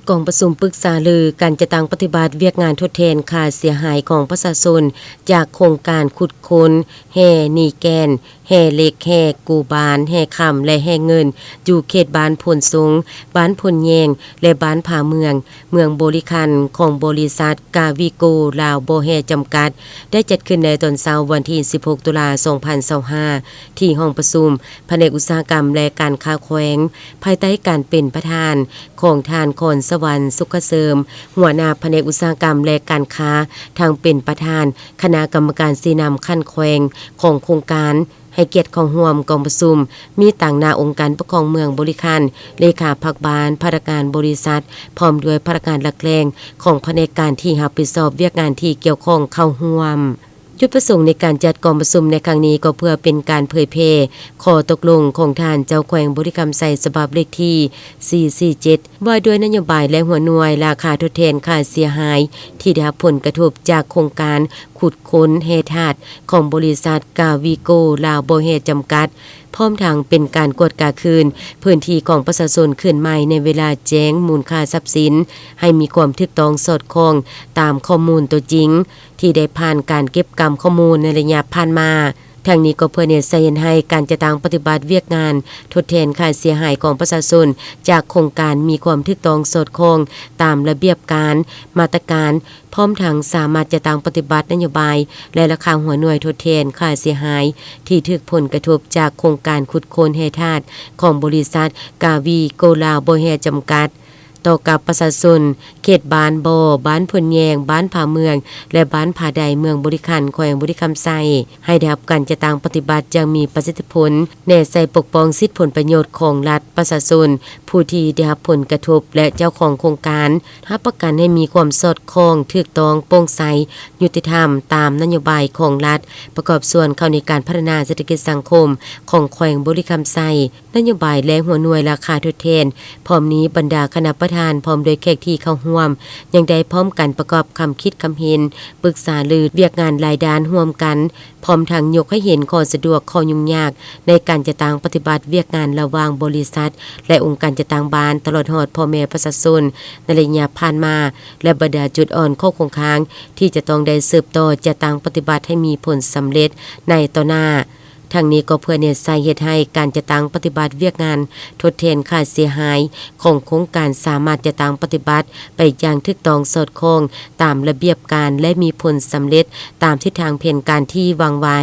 ກອງປະຊຸມປຶກສາລືການຈັດຕັ້ງປະຕິບັດວຽກງານທົດແທນຄ່າເສຍຫາຍຂອງປະຊາຊົນ ຈາກໂຄງການຂຸດຄົ້ນແຮ່ນີແກ່ນ, ແຮ່ເຫຼັກ, ແຮ່ກູບານ, ແຮ່ຄຳ ແລະ ແຮ່ເງິນ ຢູ່ເຂດບ້ານໂພນສູງ, ບ້ານໂພນແຍງ ແລະ ບ້ານຜາເມືອງ, ເມືອງບໍລິຄັນ ຂອງບໍລິສັດກາວີໂກລາວບໍ່ແຮ່ຈຳກັດ ໄດ້ຈັດຂຶ້ນໃນຕອນເຊົ້າວັນທີສິບຫົກ ຕຸລາ ສອງພັນຊາວຫ້າ ທີ່ຫ້ອງປະຊຸມພະແນກອຸດສາຫະກຳ ແລະ ການຄ້າແຂວງ ພາຍໃຕ້ການເປັນປະທານຂອງທ່ານ ຄອນສະຫວັນ ສຸກຂະເສີມ ຫົວໜ້າພະແນກອຸດສາຫະກຳ ແລະ ການຄ້າ, ທັງເປັນປະທານຄະນະກຳມະການຊີ້ນຳຂັ້ນແຂວງຂອງໂຄງການ, ໃຫ້ກຽດເຂົ້າຮ່ວມກອງປະຊຸມ, ມີຕາງໜ້າອົງການປົກຄອງເມືອງບໍລິຄັນ, ເລຂາພັກບ້ານ, ພະນັກງານບໍລິສັດ, ພ້ອມດ້ວຍພະນັກງານຫຼັກແຫຼ່ງຂອງພະແນກການທີ່ຮັບຜິດຊອບວຽກງານທີ່ກ່ຽວຂ້ອງເຂົ້າຮ່ວມ. ຈຸດປະສົງໃນການຈັດກອງປະຊຸມໃນຄັ້ງນີ້ ກໍເພື່ອເປັນການເຜີຍແຜ່ຂໍ້ຕົກລົງຂອງທ່ານເຈົ້າແຂວງບໍລິຄຳໄຊ ສະບັບເລກທີສີ່ສີ່ເຈັດ ວ່າດ້ວຍນະໂຍບາຍ ແລະ ຫົວໜ່ວຍລາຄາທົດແທນຄ່າເສຍຫາຍ ທີ່ໄດ້ຮັບຜົນກະທົບຈາກໂຄງການຂຸດຄົ້ນແຮ່ທາດຂອງບໍລິສັດກາວີໂກລາວບໍ່ແຮ່ຈຳກັດ, ພ້ອມທັງເປັນການກວດກາຄືນພື້ນທີ່ຂອງປະຊາຊົນຄືນໃໝ່ໃນເວລາແຈ້ງມູນຄ່າຊັບສິນ ໃຫ້ມີຄວາມຖືກຕ້ອງສອດຄ່ອງຕາມຂໍ້ມູນຕົວຈິງ ທີ່ໄດ້ຜ່ານການເກັບກຳຂໍ້ມູນໃນໄລຍະຜ່ານມາ. ທັງນີ້ກໍເພື່ອແນໃສ່ເຮັດໃຫ້ການຈັດຕັ້ງປະຕິບັດວຽກງານທົດແທນຄ່າເສຍຫາຍຂອງປະຊາຊົນຈາກໂຄງການມີຄວາມຖືກຕ້ອງສອດຄ່ອງຕາມລະບຽບການ, ມາດຕະການ, ພ້ອມທັງສາມາດຈັດຕັ້ງປະຕິບັດນະໂຍບາຍ ແລະ ລາຄາຫົວໜ່ວຍທົດແທນຄ່າເສຍຫາຍທີ່ຖືກຜົນກະທົບຈາກໂຄງການຂຸດຄົ້ນແຮ່ທາດຂອງບໍລິສັດກາວີໂກລາວບໍ່ແຮ່ຈຳກັດ ຕໍ່ກັບປະຊາຊົນເຂດບ້ານບໍ່, ບ້ານໂພນແຍງ, ບ້ານຜາເມືອງ ແລະ ບ້ານຜາໃດ, ເມືອງບໍລິຄັນ, ແຂວງບໍລິຄຳໄຊ ໃຫ້ໄດ້ຮັບການຈັດຕັ້ງປະຕິບັດຢ່າງມີປະສິດທິຜົນ, ແນໃສ່ປົກປ້ອງສິດຜົນປະໂຫຍດຂອງລັດ, ປະຊາຊົນຜູ້ທີ່ໄດ້ຮັບຜົນກະທົບ ແລະ ເຈົ້າຂອງໂຄງການ, ຮັບປະກັນໃຫ້ມີຄວາມສອດຄ່ອງ, ຖືກຕ້ອງ, ໂປ່ງໃສ, ຍຸຕິທຳ ຕາມນະໂຍບາຍຂອງລັດ, ປະກອບສ່ວນເຂົ້າໃນການພັດທະນາເສດຖະກິດສັງຄົມຂອງແຂວງບໍລິຄຳໄຊ. ນະໂຍບາຍ ແລະ ຫົວໜ່ວຍລາຄາທົດແທນ. ພ້ອມນີ້, ບັນດາຄະນະປະທານ ພ້ອມດ້ວຍແຂກທີ່ເຂົ້າຮ່ວມ ຍັງໄດ້ພ້ອມກັນປະກອບຄຳຄິດຄຳເຫັນ, ປຶກສາລືວຽກງານຫຼາຍດ້ານຮ່ວມກັນ, ພ້ອມທັງຍົກໃຫ້ເຫັນຂໍ້ສະດວກ, ຂໍ້ຫຍຸ້ງຍາກໃນການຈັດຕັ້ງປະຕິບັດວຽກງານລະຫວ່າງບໍລິສັດ ແລະ ອົງການຈັດຕັ້ງບ້ານ, ຕະຫຼອດຮອດພໍ່ແມ່ປະຊາຊົນໃນໄລຍະຜ່ານມາ ແລະ ບັນດາຈຸດອ່ອນ, ຂໍ້ຄົງຄ້າງທີ່ຈະຕ້ອງໄດ້ສືບຕໍ່ຈັດຕັ້ງປະຕິບັດໃຫ້ມີຜົນສຳເລັດໃນຕໍ່ໜ້າ. ທັງນີ້ກໍເພື່ອແນໃສ່ເຮັດໃຫ້ການຈັດຕັ້ງປະຕິບັດວຽກງານທົດແທນຄ່າເສຍຫາຍຂອງໂຄງການສາມາດຈັດຕັ້ງປະຕິບັດໄປຢ່າງຖືກຕ້ອງສອດຄ່ອງຕາມລະບຽບການ ແລະ ມີຜົນສຳເລັດຕາມທິດທາງແຜນການທີ່ວາງໄວ້.